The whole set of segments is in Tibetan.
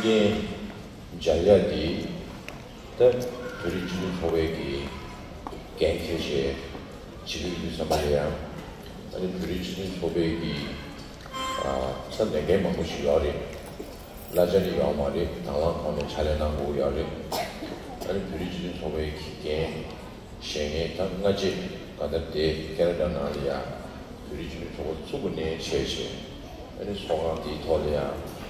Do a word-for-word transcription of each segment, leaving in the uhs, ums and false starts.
རྐྱེན་སྦྱར་ཡ་འདི་ད་བོད་རིགས་སྤྱི་མཐུན་ཚོགས་པའི་གི་འགན་འཁྱེར་བྱས་བྱེད་ཀྱི་ཡོད་དུས་ཙམ་པ་ལ་ཡང་ཨ་ནི་བོད་རིགས་སྤྱི་མཐུན་ཚོགས་པའི་གི་ཨ་ད་ལས་འགན་མང་པོ་ཞིག་ཡོད་རེད། གླ་ཆ་ནི་ཡོད་མ་རེད། དང་བླངས་ཐོག་ནས་ཕྱག་ལས་གནང་དགོས་ཡོད་རེད། ཨ་ནི་བོད་རིགས་སྤྱི་མཐུན་ཚོགས་པའི་གི་འགན་བཞེས་མཁན་ད་སྔ་རྗེས་གང་ལྟར་དེ་ཁེ་ན་ཌ་ནང་ལ་ཡང་བོད་རིགས་སྤྱི་མཐུན་ཚོགས་པ་བཙུགས་པ་ནས་བྱས་བྱས་ཨ་ནི་ཚོགས་ཁང་དེའི་ཐོག་ལ་ཡང་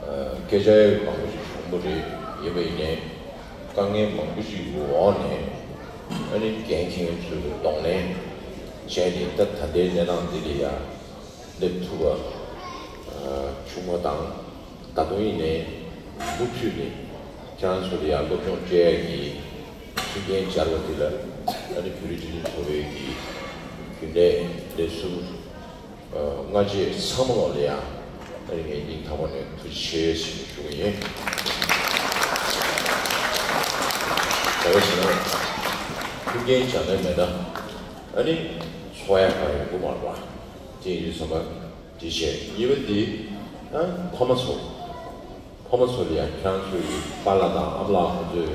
སྐད་ཆ་མང་པོ་ཞིག་བྱུང་བ་རེད། ཡིན་པ་ཡིན་ནའི་དཀའ་ངལ་མང་པོ་ཞིག་གི་འོག་ནས་ཨ་ནི་འགན་འཁྱེར་མཁན་ཚོས་གདོང་ལེན་བྱས་ནས་ད་ད་ལྟའི་གནས་སྟངས་འདི་ལ་ཡང་སླེབས་ཐུབ་པ་བྱུང་བ་དང་། ད་དུང་ཡིན་ནའི་མུ་མཐུད་ནས་ཁྱེད་རང་ཚོ་ལ་ཡང་སློབ་སྦྱོང་སྤྲད་ཡ་གི་མཐུན་རྐྱེན་སྦྱར་བ་འདི་ལ་ཨ་ནི་བོད་རིགས་སྤྱི་མཐུན་ཚོགས་པའི་གི་རྒྱུན་ལས་ལས་ཟུར་སྔ་རྗེས་ཚང་མ་ལོག་ལ་ཡང་ཨ་ནི་ངས་སྙིང་ཐག་པ་ནས་ཐུགས་རྗེ་ཆེ་ཞུ་ཞུ་གི་ཡིན། ག་རེ་ཟེར་ན་མཐུན་རྐྱེན་སྦྱར་ན་མེད་ན་ཨ་ནི་འཚོ་ཡ་གང་ཡོང་གི་མ་རེད་པ། དེ་ཡིན་དུས་ཙམ་པ། དེ་བྱས་གཉིས་པ་འདི་ཨ་ཕ་མ་ཚོ། ཕ་མ་ཚོ་ལ་ཡང་ཁྱེད་རང་ཚོའི་པཱ་ལགས་དང་ཨ་མ་ལགས་ཁོང་ཚོས་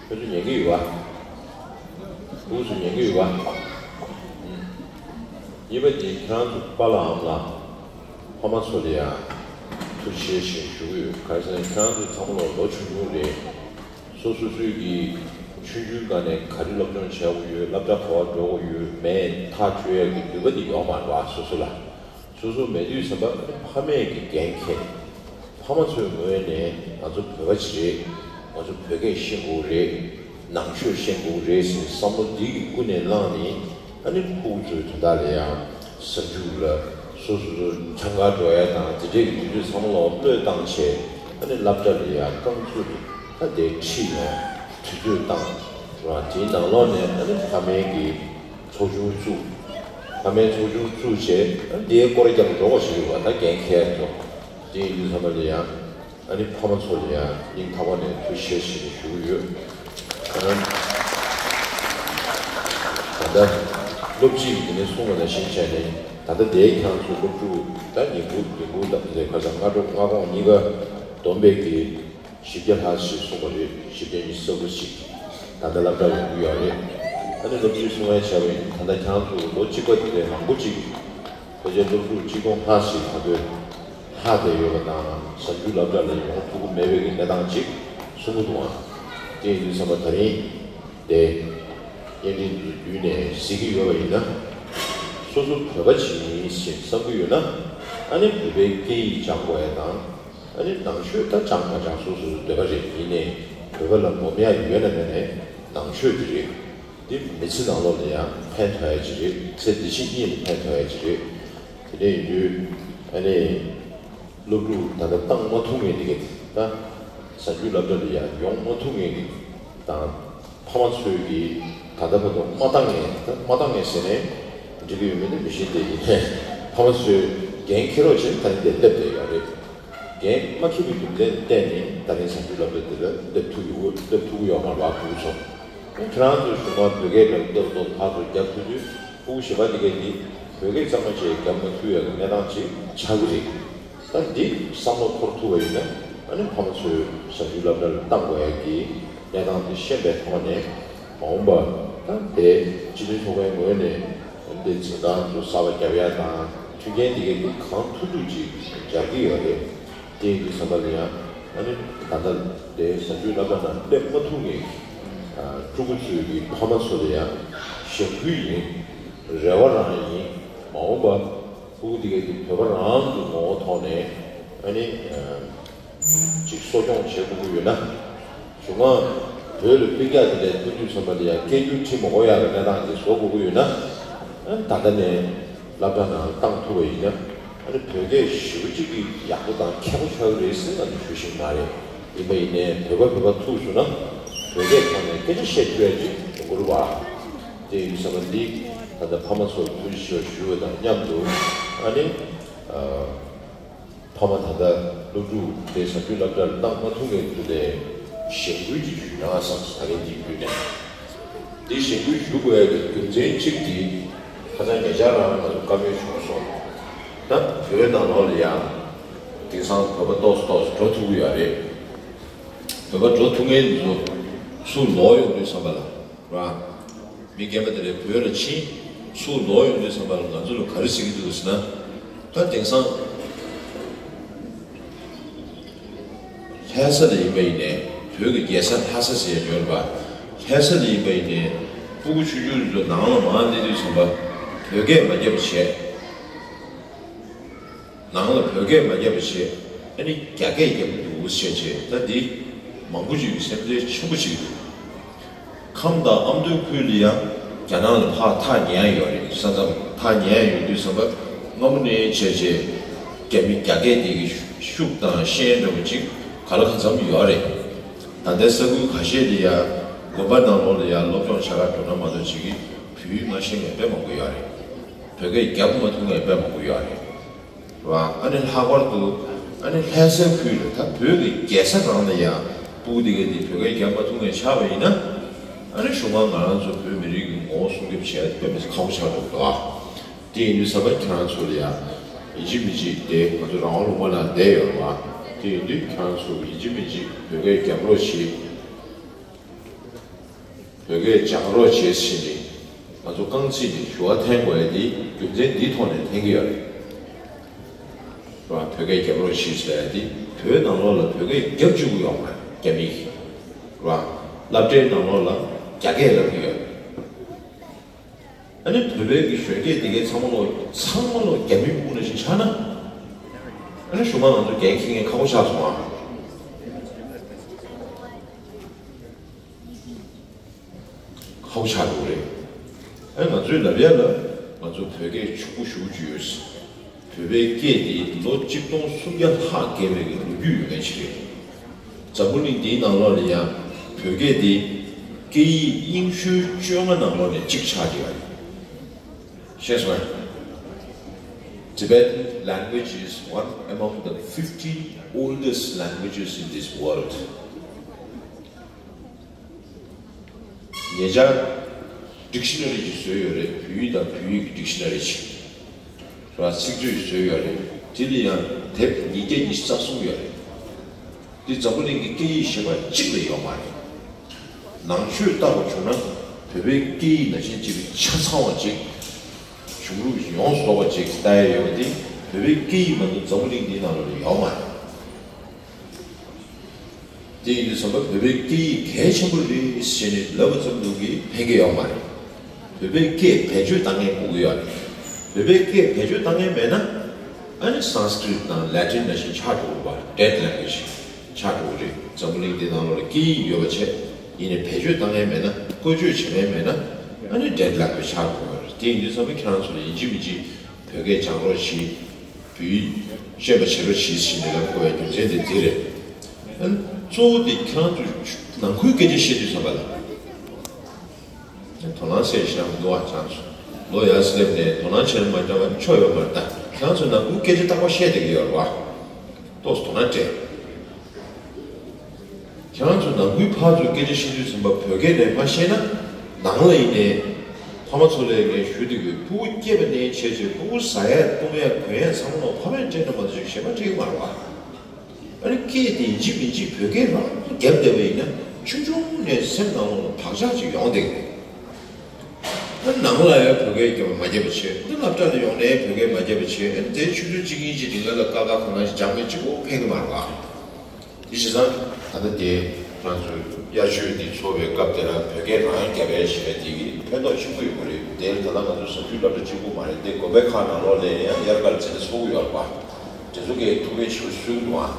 ཁྱོད་ཚོ་ཉན་གི་ཡོད་པ། སྤུ་གུ་ཚོ་ཉན་གི་ཡོད་པ། གཉིས་པ་འདི་ཁྱེད་རང་ཚོ་པཱ་ལགས་ཨ་མ་ལགས་ཕ་མ་ཚོ་ལ་ཡང་ཐུགས་རྗེ་ཆེ་ཞུ་གི་ཡོད། ག་རེ་ཟེར་ན་ཁྱེད་རང་ཚོ་ཚང་མ་ལོ་ལོ་ཆུང་ཆུང་རེད། སོ་སོ་སོའི་གི་ཆུང་ཆུང་སྒང་ནས་ག་རེ་སློབ་སྦྱོང་བྱེད་དགོས་ཡོད། སློབ་གྲྭ་ག་པར་འགྲོ་དགོས་ཡོད་མེད་ཐག་གཅོད་ཡག་གི་ནུས་པ་དེ་ཡོད་མ་རེད་པ་སོ་སོ་ལ། སོ་སོ་མེད་དུས་ཙམ་པ་ཕ་མས་ཀྱི་འགན་འཁྱེར། ཕ་མ་ཚོའི་ངོས་ནས་ང་ཚོ་བོད་པ་ཅིག་རེད། ང་ཚོ་བོད་སྐད་ཤེས་དགོས་རེད། ནང་ཆོས་ཤེས་དགོས་རེད་ཟེར་བསམ་བློ་འདི་གི་ཀུན་ནས་བསླངས་ནས་ཨ་ནི་ཕྲུ་གུ་ཚོའི་དོན་དག་ལ་ཡང་གཟའ་མཇུག་ལ་སོ་སོ་ཚོ་འཚང་ཁ་འགྲོ་ཡ་དང་དེ་འདྲས་ཀྱི་དུས་ཚོད་ཚང་མ་ལ་བློས་བཏང་བྱས་ཨ་ནི་སློབ་གྲྭ་ལ་ཡང་རྐང་བཙུགས་ནས་ད་དེ་ཁྲིད་ཡོང་དུས་ཚོད་བཏང་ར་དེའི་ནང་ལོགས་ནས་ཨ་ནི་ཕ་མའི་གི་ཚོགས་ཆུང་བཙུགས། ཕ་མའི་ཚོགས་ཆུང་བཙུགས་བྱས་ཨ་ནི་དེའི་སྐོར་རྒྱབ་འགྲོ་བ་ཞིག་ཡོད་པ་ད་འགན་འཁྱེར་ཐུབ། དེ་ཡིན་དུས་ཙམ་པ་ལ་ཡང་ཨ་ནི་ཕ་མ་ཚོ་ལ་ཡང་སྙིང་ཐག་པ་ནས་ཐུགས་རྗེ་ཆེ་ཞུ་གི་ཡོད། ཨ་ནི་ད་ལྟ་སློབ་སྤྱིས་དེ་ནས་གསུངས་པ་ནང་བཞིན་བྱས་ནས་ད་ལྟ་དེའི་ཁྱེད་རང་ཚོ་སློབ་ཕྲུག་ད་ཉིན་གུང་ཉིན་གུང་ད་དེ་ཁ་སང་སྔ་དྲོ་སྔ་དགོང་གཉིས་ཀ་བསྡོམས་པས་ཀྱི་བཞི་བརྒྱ་ལྷག་ཞིག་གསུངས་པ་རེད། བཞི་བརྒྱ་ཉི་ཤུ་རྩ་དགུ་ཞིག་ད་ལྟ་སློབ་གྲྭ་ཡོང་གི་ཡོད་རེད། ཨ་ནི་སློབ་སྤྱིས་གསུང་བ་བྱས་པ་ཡིན་ད་ལྟ་ཁྱེད་རང་ཚོ་ལོ་གཅིག་པ་དེ་ལས་མང་པོ་ཅིག་བོད་ཆས་སློབ་ཕྲུག་གཅིག་སྟོང་ལྷག་ཞིག་ད་དུང་ལྷག་བསྡད་ཡོད་པ་དང་གཟའ་མཇུག་སློབ་གྲྭ་ལ་ཡོང་ཐུབ་ཀྱི་མེད་པའི་གི་གནས་སྟངས་ཅིག་གསུང་གི་འདུག་ཨང་། དེ་ཡིན་དུས་ཙམ་པ་ད་རིང་དེ་བརྙན་འཕྲིན་དུ་བརྒྱུད་ནས་གཟིགས་ཀྱི་ཡོད་པ་ཡིན་ན་སོ་སོ་བོད་པ་ཅིག་ཡིན་ཞེས་བསམ་གྱི་ཡོད་ན་ཨ་ནི་བོད་པའི་སྐད་ཡིག་སྦྱང་དགོས་ཡ་དང་། ཨ་ནི་ནང་ཆོས་ད་སྦྱང་མ་སྦྱང་སོ་སོའི་འདོད་པ་རེད། ཡིན་ནའི་བོད་པ་ལ་སྒོམ་ཡ་ཡོད་ན་མེད་ནའི་ནང་ཆོས་དེ་རེད། འདི་མི་ཚེ་ནང་ལོགས་ལ་ཡང་ཕན་ཐོགས་ཡ་ཅིག་རེད། ཚེ་འདི་ཕྱི་གཉིས་ལ་ཕན་ཐོགས་ཡ་ཅིག་རེད། དེ་འདྲ་ཡིན་དུས་ཨ་ནི་སློབ་ཕྲུག་ད་ལྟ་བཏང་མ་ཐུབ་མཁན་དེ་ག་ད་གཟའ་མཇུག་སློབ་གྲྭ་ལ་ཡང་ཡོང་མ་ཐུབ་མཁན་གྱི་དང་ཕ་མ་ཚོས་ཀྱིས་ད་ལྟ་བར་དུ་མ་བཏང་མཁན་ད་མ་བཏང་མཁན་ཟེར་ནས་འགྲིག་གི་ཡོད་མེད་དེ་མི་ཤེས་དེ་ཡིན་ནའི་ཕ་མ་ཚོས་འགན་འཁྱེར་རོགས་བྱས་ནས་ད་རིང་འདིར་སླེབས་བསྡད་ཡོད་རེད། འགན་མ་འཁྱེར་བའི་རྒྱུ་མཚན་བརྟེན་ནས་ད་རིང་གཟའ་མཇུག་སློབ་གྲྭ་འདི་ལ་སླེབས་ཐུབ་ཡོད་སླེབས་ཐུབ་ཀྱི་ཡོད་མ་རེད་བ། ཕྲུ་གུ་ཚོ་ཁྱེད་རང་ཚོའི་གཞུང་མང་བོད་སྐད་འདྲ་བོ་ཏོག་ཏོག་ཕར་ཚུར་རྒྱབ་ཐུབ་དུས་ཕྲུ་གུ་གཞན་པ་དེ་གས་ཀྱིས་བོད་སྐད་གཙང་མ་བཅས་རྒྱབ་མ་ཐུབ་ཡག་གི་གནས་སྟངས་ཅིག་ཆགས་ཀྱི་རེད། ད་འདི་བསམ་བློ་འཁོར་ཐུབ་པ་ཡིན་ན་ཨ་ནི་ཕ་མ་ཚོས་གཟའ་མཇུག་སློབ་གྲྭ་ལ་བཏང་དགོས་ཡག་གི་གནས་སྟངས་དེ་ཤེས་པའི་ཐོག་ནས་མ་འོངས་པ་ད་དེ་སྤྱི་མཐུན་ཚོགས་པའི་ངོས་ནས་འདི་འཛིན་ཁང་ཚོ་གསར་པ་རྒྱབ་ཡག་དང་མཐུན་རྐྱེན་དེ་གས་ཀྱི་གང་ཐུབ་ཐུབ་ཅིག་སྦྱར་གྱི་ཡོད་རེད། དེ་ཡིན་དུས་ཙམ་པ་ལ་ཡང་ཨ་ནི་ད་ལྟ་དེ་གཟའ་མཇུག་སློབ་གྲྭ་ནང་སླེབས་མ་ཐུབ་མཁན་ཕྲུ་གུ་ཚོའི་གི་ཕ་མ་ཚོ་ལ་ཡང་ཞབས་སྐུལ་ཡིན། རེ་བ་རང་ཡིན། མ་འོངས་པ་ཕྲུ་གུ་དེ་གས་ཀྱི་བོད་པ་རང་གི་ངོ་བོ་ཐོག་ནས་ཨ་ནི་ཅིག་གསོ་སྐྱོང་བྱེད་དགོས་ཀྱི་ཡོད་ན། གཞུང་མང་བོད་ལ་དཔེ་རྒྱ་དེ་འདྲའི་ཐུབ་དུས་ཙམ་པ་ལ་ཡང་སྐད་སྒྱུར་ཁྲིད་མ་དགོས་ཡག་གི་གནས་སྟངས་དེ་བཟོ་དགོས་ཀྱི་ཡོད་ན། ཨ་ནི་ད་ལྟ་ནས་སློབ་གྲྭ་ནང་བཏང་ཐུབ་པ་ཡིན་ན། ཨ་ནི་བོད་སྐད་ཞེ་པོ་ཅིག་གི་ཡག་པོ་དང་མཁས་པོ་ཆགས་ཀྱི་རེད་ཟེར་ང་ཚོ་ཞུ་བཞིན་མ་རེད། ཡིན་པ་ཡིན་ནའི་བོད་པ་བོད་པ་ཐུག་སོང་ན་བོད་སྐད་ཐོག་ནས་སྐད་ཆ་བཤད་ཐུབ་ཡ་ཅིག་ཡོང་གི་རེད་བ། དེ་ཡིན་དུས་ཙམ་པ་འདི་ད་ལྟ་ཕ་མ་ཚོར་ཐུགས་རྗེ་ཆེ་ཞུ་བ་དང་མཉམ་དུ་ཨ་ནི། ཕ་མ་ད་ལྟ་སློབ་ཕྲུག་དེ་གཟའ་མཇུག་སློབ་གྲྭར་བཏང་མ་ཐུབ་མཁན་དེ་ལས་གཞེན་སྐུལ་གྱི་རྒྱུ་ཡང་བསམ་ད་རིང་འདི་བརྒྱུད་ནས། འདི་གཞེན་སྐུལ་ཞུ་དགོས་ཡ་གི་རྒྱུ་མཚན་གཅིག་དེ་ཁ་སང་ཉེ་ཆར་རང་ང་ཚོ་བཀའ་མོལ་བྱུང་སོང་། ད་བོད་ནང་ལོགས་ལ་ཡང་དེང་སང་བོད་པ་ཏོག་ཙམ་ཏོག་ཙམ་འགྲོ་ཐུབ་ ཡོད་རེད། བོད་པ་འགྲོ་ཐུབ་མཁན་འདི་ཚོ་ཚུར་ལོག་ཡོང་དུས་ཙམ་པ་ལ་ར། མི་རྒན་པ་དེ་རེད་བོད་ལ་ཕྱིན་ཚུར་ལོག་ཡོང་དུས་ཙམ་པ་ལ་ང་ཚོ་ལ་ག་རེ་ཟེར་གྱི་འདུག་ཟེར་ན། ད་དེང་སང་ལྷ་ས་ལ་ཡིན་པ་ཡིན་ནའི་བོད་ཀྱི་རྒྱལ་ས་ལྷ་ས་ཟེར་ཡ་ཡོད་རེད་པ། ལྷ་ས་ལ་ཡིན་པ་ཡིན་ནའི་སྤུ་གུ་ཆུང་ཆུང་ཚོ་ནང་ལ་མར་སླེབས་དུས་ཙམ་པ་བོད་སྐད་མ་བརྒྱབ་པ་བྱས། ནང་ལ་བོད་སྐད་མ་བརྒྱབ་པ་བྱས། ཨ་ནི་རྒྱ་སྐད་རྒྱབ་ཀྱི་འདུག་ཟེར་བྱས་ད་འདི་མང་པོ་ཅིག་གི་སེམས་ཁྲལ་ཆེན་པོ་ཅིག་འདུག་ཁམས་དང་ཨ་མདོའི་ཁུལ་ལ་ཡང་རྒྱ་ནག་ལ་ཕར་ཐག་ཉེ་ཡ་ཡོད་རེད། ས་མཚམས་ཐག་ཉེ་ཡ་ཡོད་དུས་ཙམ་པ་སྔ་མོ་ནས་བྱས་བྱས་རྒྱ་མི་རྒྱ་སྐད་འདི་གི་ཤུགས་དང་ཤན་འདྲ་བོ་ཅིག་ག་ལ་གང་འཚམ་ཡོད་རེད། ད་ལྟའི་ས་ཁུལ་ཁ་ཤས་ལ་ཡང་དགོན་པ་ནང་ལོགས་ལ་ཡང་སློབ་སྦྱོང་བྱ་གར་འགྲོ་ན་མ་གཏོགས་ཅིག་གི་བོད་ཡིག་མ་ཤེས་མཁན་དཔེ་མང་པོ་ཡོད་རེད། བོད་སྐད་རྒྱབ་མ་ཐུབ་མཁན་དཔེ་མང་པོ་ཡོད་རེད། ར། ཨ་ནི་ལྷག་པར་དུ་ཨ་ནི་ལྷ་སའི་ཁུལ་ལ་ད་བོད་ཀྱི་རྒྱལ་ས་ནང་ལ་ཡང་སྤུ་གུ་དེ་གས་དེ་བོད་སྐད་རྒྱབ་མ་ཐུབ་མཁན་ཆགས་པ་ཡིན་ན། ཨ་ནི་གཞུག་མ་ང་རང་ཚོ་བོད་མི་རིགས་ཀྱི་ངོ་བོ་སྲུང་སྐྱོབ་བྱས་དཔེ་མི་སྲིད་ཁག་པོ་ཆགས་འགྲོ་གི་འདུག་ཨ། དེ་ཡིན་དུས་ཙམ་པ་ཁྱེད་རང་ཚོ་ལ་ཡང་ཡིན་གཅིག་མིན་གཅིག་དེ་ང་ཚོ་རང་དབང་ལུང་པ་ནང་བསྡད་ཡོད་རེད་བ། དེ་ཡིན་དུས་ཁྱེད་རང་ཚོ་ཡིན་གཅིག་མིན་གཅིག་བོད་སྐད་རྒྱབ་རོགས་བྱེད། བོད་སྐད་སྦྱང་རོགས་བྱེད་ཟེར་ནས་ང་ཚོ་རྐང་ཚིག་ནས་ཞུ་བ་འཐེན་དགོས་ཡ་དེ་རྒྱུ་མཚན་འདིའི་ཐོག་ནས་འཐེན་གྱི་ཡོད་རེད། ར། བོད་སྐད་རྒྱབ་རོགས་བྱེད་ཟེར་ཡ་དེ་བོད་ནང་ལོགས་ལ་བོད་སྐད་རྒྱབ་བཅུག་གི་ཡོད་མ་རེད་རྒྱ་མིས། ར། སློབ་གྲྭའི་ནང་ལོགས་ལ་རྒྱ་སྐད་སློབ་ཀྱི་ཡོད་རེད། ཨ་ནི་བོད་པའི་གི་གཞོན་སྐྱེས་དེ་གའི་ཚང་མ་ལོ་ཚང་མ་ལོ་རྒྱ་མིའི་སྤུ་གུ་ནང་བཞིན་ཆགས་ན། ཨ་ནི་གཞུག་མ་ང་ཚོ་འགན་འཁྱེར་མཁན་ཁག་པོ་ཆགས་སོང་ཨ། ཁག་པོ་ཆགས་འགྲོ་གི་རེད། ཨ་ནི་ང་ཚོའི་ལབ་ཡ་ལ་ང་ཚོ་བོད་སྐད་ཕྱུག་པོ་ཞེ་པོ་ཅིག་ཡོད། བོད་པའི་སྐད་འདི་ལོ་གཅིག་སྟོང་སུམ་བརྒྱ་ལྷག་བརྒལ་བའི་གི་ལོ་རྒྱུས་ཡོད་མཁན་ཞིག་རེད། འཛམ་བུ་གླིང་འདིའི་ནང་ལོགས་ལ་ཡང་བོད་སྐད་འདི་སྐད་ཡིག་རྙིང་ཤོས་བཅོ་ལྔ་ནང་ལོགས་ནས་གཅིག་ཆགས་ཀྱི་ཡོད་རེད། ཤེས་སོང་ངས། Tibetan language is one among the fifteen oldest languages in this world. ཉེ་ཆར་ཌིག་ཤི་ན་རི་ཅིག་བཟོས་ཡོད་རེད། བོད་ཡིག་དང་བོད་ཡིག་གི་ཌིག་ཤི་ན་རི་ཅིག་ར། ཚིག་མཛོད་བཟོས་ཡོད་རེད། དེ་ལ་ཡང་དེབ་ཉིས་བརྒྱ་ཉི་ཤུ་རྩ་གསུམ་ཡོད་རེད། འདི་འཛམ་བུ་གླིང་གི་སྐད་ཡིག་ཤེས་པ་གཅིག་ལས་ཡོད་མ་རེད། ནང་ཆོས་ལྟ་བ་བྱུང་ན་བོད་པའི་སྐད་ཡིག་ནང་བཞིན་གཅིག་ཆ་ཚང་བ་ཅིག་གཞུང་ལུགས་ཡོངས་སུ་རྫོགས་པ་ཅིག་ལྟ་ཡ་ཡོད་པ་འདི་བོད་པའི་སྐད་ཡིག་མ་གཏོགས་འཛམ་བུ་གླིང་འདིའི་ནང་ལ་ཡོད་མ་རེད། དེ་ཡིན་དུས་ཙམ་པ་བོད་པའི་སྐད་ཡིག་གལ་ཆེན་པོ་རེད་ཟེར་ནས་ལབ་པ་ཙམ་དུ་གིས་ཕན་གྱི་ཡོད་མ་རེད། བོད་པའི་སྐད་བེད་སྤྱོད་བཏང་མཁན་དགོས་ཀྱི་ཡོད་རེད། བོད་པའི་སྐད་བེད་སྤྱོད་བཏང་མཁན་མེད་ན། ཨ་ནི་Sanskrit་དང་Latin་ནང་བཞིན་ཆགས་འགྲོ་གི་རེད་པ། Dead language་ཆགས་འགྲོ་གི་རེད། འཛམ་བུ་གླིང་འདི་ནང་ལོགས་ལ་སྐད་ཡིག་ཡོད་པ་བྱས། ཡིན་ནའི་བེད་སྤྱོད་བཏང་མཁན་མེད་ན། བཀོལ་སྤྱོད་བྱེད་མཁན་མེད་ན། ཨ་ནི་Dead language་ཆགས་འགྲོ་གི་རེད། དེ་ཡིན་དུས་ཙམ་པ་ཁྱེད་རང་ཚོ་ལ་ཡིན་གཅིག་མིན་གཅིག་བོད་སྐད་སྦྱང་རོགས་གྱིས། བོད་ཡིག་ཤེས་པ་བྱེད་རོགས་གྱིས་ཟེར་ནས་ལབ་དགོས་པའི་རྒྱུ་མཚན་དེ་འདི་རེད། ཨ་ནི་གཙོ་བོ་དེ་ཁྱེད་རང་ཚོས་ནང་ཁུལ་སྐད་ཆ་བཤད་དུས་ཙམ་པ་ལ། དོ་སྣང་བྱེད་ཤེས་མི་འདུག་ཨ། ཁྱེད་རང་ཚོ་ལོ་ཡར་སླེབས་ནས་དོ་སྣང་བྱེད་མ་བྱས་པ་ཆོ་ཡོད་མ་རེད་ད། ཁྱེད་རང་ཚོ་ནང་ཁུལ་སྐད་ཆ་རྟག་པར་བཤད་བསྡད་ཀྱི་ཡོད་རེད་བ། ཏོག་ཙམ་དོ་སྣང་སྤྲད། ཁྱེད་རང་ཚོ་ནང་ཁུལ་ཕར་ཚུར་སྐད་ཆ་བཤད་དུས་ཙམ་པ་བོད་སྐད་ནས་མ་བཤད་ན། ནང་ལ་ཡིན་ནའི་ཕ་མ་ཚོ་ལ་ངས་ཞུ་བསྡད་ཀྱི་ཡོད། སྤུ་གུ་སྐྱེས་པ་ནས་བྱས་བྱས་སྤུ་གུ་ཟ་ཡ་བཏུང་ཡ་གོན་ཡ་ཚང་མ་ཕ་མས་སྤྲད་ན་མ་གཏོགས་ཅིག་གཞན་པ་སྤྲད་ཀྱི་མ་རེད་བ། ཨ་ནི་སྐད་དེ་ཡིན་གཅིག་མིན་གཅིག་བོད་སྐད་རང་རྒྱབ་བསྡད་པ་ཡིན་ན་ཆུང་ཆུང་ནས་སེམས་ནང་ལོགས་ལ་བག་ཆགས་ཅིག་ཡོང་བསྡད་ཀྱི་རེད། ཨ་ནི་ནང་ལ་ཡང་བོད་སྐད་རྒྱབ་མ་རྒྱབ་པ་བྱས། ཨ་ནི་སློབ་གྲྭ་ལ་ཡོང་ནའི་བོད་སྐད་མ་རྒྱབ་པ་བྱས། ཨ་ནི་དེ་ཆུང་ཆུང་གཅིག་གཉིས་ཀྱི་རིང་ལ་ལ་ཀ་ཁ་གང་ལ་ཞིག་སྦྱང་མེད་གཅིག་པོ་ཕན་གྱི་མ་རེད་བ། དེ་བྱས་ཙང་ད་ལྟ་དེ་ང་ཚོའི་དབྱར་ཆོས་འདི་ཚོགས་པའི་སྐབས་དེ་ལ་བོད་སྐད་རང་རྒྱབ་པའི་ཞེས་པ་དེ་གི་ཕན་ཐོགས་ཆེན་པོ་ཡོད་པ་རེད། དེ་ལ་ད་ལྟ་ང་ཚོ་ཟབ་ཆོས་སློབ་གྲྭ་གཅིག་པུ་མ་རེད་དེ། དགོན་པའི་ཁག་ནང་ལོགས་ལ་ཡང་དབྱར་ཁར་འཛིན་གྲྭ་ཚོགས་ཀྱི་ཡོད་རེད་པ། དེ་ཚོ་གས་ཐུགས་ཕན་ཆེ་པོ་གསོས་ཀྱི་འདུག་ཨ།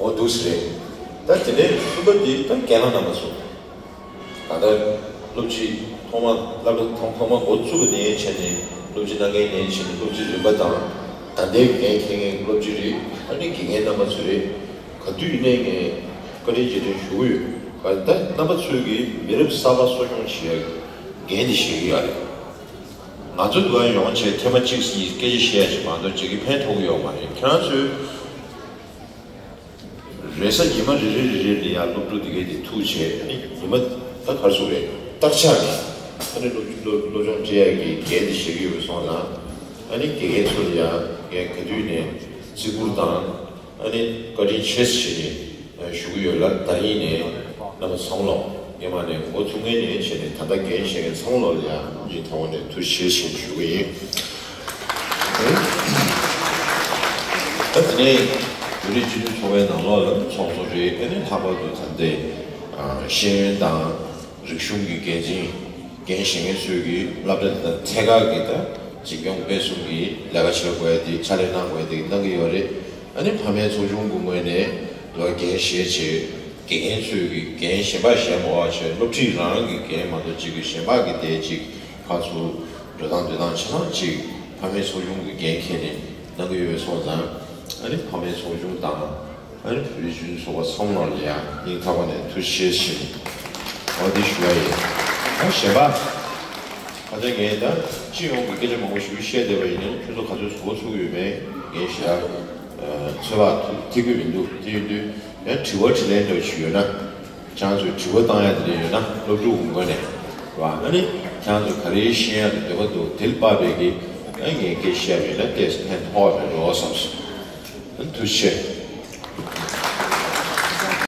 འོ་འདུག་སེ་རེད། ད་དེ་ནས་གསུམ་པ་འདི་ད་རྒན་ལགས་རྣམ་པ་ཚོ། ད་ལྟ་སློབ་སྤྱི་ཐོག་མ་སློབ་གྲྭ་ཐོག་ཐོག་མ་འགོ་བཙུགས་པ་ནས་བྱས་ནས་སློབ་སྤྱི་གནང་མཁན་ནས་བྱས་ནས་སློབ་སྤྱི་རིམ་པ་དང་། ད་ལྟའི་འགན་འཁྱེར་མཁན་སློབ་སྤྱི་རེད། ཨ་ནི་དགེ་རྒན་རྣམ་པ་ཚོ་རེད། ག་དུས་ཡིན་ནའི་ངས་བཀའ་དྲིན་རྗེས་དྲན་ཞུ་གི་ཡོད། ག་ད་རྣམ་པ་ཚོས་ཀྱིས་མི་རབས་གསར་པ་གསོ་སྐྱོང་བྱེད་ཡག་འགན་འདི་བཞེས་ཀྱི་ཡོད་རེད། ང་ཚོ་འདི་ག་ཡོང་བྱས་ཐེངས་མ་གཅིག་གཉིས་སྐད་ཆ་བཤད་ཡ་ཞིག་མ་གཏོགས་ཅིག་གིས་ཕན་ཐོགས་ཀྱི་ཡོད་མ་རེད། ཁྱེད་རང་ཚོས་རེས་གཟའ་ཉི་མ་རེ་རེ་རེ་རེ་ལ་ཡང་སློབ་ཕྲུག་དེ་གས་དེ་ཐུག་བྱས། ཨ་ནི་ཉི་མ་ད་ག་རེ་ཟེར་དགོས་རེད། བརྟག་དཔྱད་ནས་ཨ་ནི་སློབ་སློབ་སློབ་སྦྱོང་བྱེད་ཡག་གི་འགན་དེ་བཞེས་ཀྱི་ཡོད་པ་སོང་ཙང་། ཨ་ནི་དགེ་རྒན་ཚོ་ལ་ཡང་ངས་ག་དུས་ནས་བརྩི་བཀུར་དང་། ཨ་ནི་བཀའ་དྲིན་ཆེ་ཞེས་ནས་ཞུ་གི་ཡོད་ལ། ད་ཡིན་ནས་རྣམ་པ་ཚང་མ་ལོ། སྔོན་མ་ནས་འགོ་ཚུགས་མཁན་ནས་བྱས་ནས་ད་ལྟ་འགན་བཞེས་མཁན་ཚང་མ་ལོ་ལ་ཡང་སྙིང་ཐག་པ་ནས་ཐུགས་རྗེ་ཆེ་ཞེས་ཞུ་གི་ཡིན། ད་དེ་ནས་བོད་རིགས་སྤྱི་མཐུན་ཚོགས་པའི་ནང་ལོགས་ལ་ཚོགས་གཙོ་རེད། ཨ་ནི་ལྷག་པར་དུ་ད་ལྟའི་ཤེས་ཡོན་དང་རིག་གཞུང་གི་འགན་འཛིན། འགན་བཞེས་མཁན་ཚོས་ཀྱི་སློབ་གྲྭ་དེ་དང་ཐད་ཀར་གྱི་ད་འཛིན་སྐྱོང་སྤེལ་གསུམ་གྱི་ལས་ཀ་བྱེད་དགོས་ཡ་དེ། ཕྱག་ལས་གནང་དགོས་ཡ་དེ་གནང་གི་ཡོད་རེད། ཨ་ནི་ཕ་མའི་ཚོགས་ཆུང་གི་ངོས་ནས་ལོ་འགན་བཞེས་བྱས། དགེ་རྒན་ཚོས་ཀྱི་འགན་གཞན་པ་བཞེས་མ་བྱས། སློབ་ཁྲིད་རང་གི་འགན་མ་གཏོགས་གཅིག་གི་གཞན་པ་གི་དེ་གཅིག་ཕར་ཚུར་འགྲོ་སྟངས་སྡོད་སྟངས་བྱེད་སྟངས་གཅིག་ཕ་མའི་ཚོགས་ཆུང་གི་འགན་འཁྱེར་ནས་གནང་གི་ཡོད་པ་སོང་ཙང་། ཨ་ནི་ཕ་མའི་ཚོགས་ཆུང་དང་། ཨ་ནི་བོད་རིགས་སྤྱི་མཐུན་ཚོགས་པ་ཚང་མ་ལ་ཡང་སྙིང་ཐག་པ་ནས་ཐུགས་རྗེ་ཆེ་ཞུ། འོ་འདི་ཞུ་བ་ཡིན། ཨ་གཞན་པ། ད་ལྟ་ངས་ད་སྤྱི་ཡོངས་ཀྱི་སྐད་ཆ་མང་པོ་ཞིག་བཤད་བསྡད་པ་ཡིན་ནའི། ཁྱོད་ཚོ་ག་ཚོད་འགོ་ཚུགས་ཡོད་མེད་ངས་ཞེ་དྲག་ཚོད་དཔག་ཐིག་གི་མི་འདུག་དེ་ཡིན་དུས་ཡང་དྲི་བ་དྲིས་ལན་འདྲ་བོ་ཞིག་ཡོད་ན། ཁྱེད་ཚོས་དྲི་བ་བཏང་ཡ་དེ་འདྲ་ཡོད་ན། སློབ་ཕྲུག་གི་ངོས་ནས་རེད་བ། ཨ་ནི་ཁྱེད་ཚོ་ག་རེ་ཤེས་ཡ་དེ་འདོད་པ་འདུག་དེ་ལ་དཔག་པའི་གི། ཨ་ངས་སྐད་བཤད་པ་ཡིན་ན་ཏོག་ཙམ་ཕན་ཐོགས་པ་འགྲོ་བསམ་སོང་། ཨ་ཐུགས་རྗེ་ཆེ།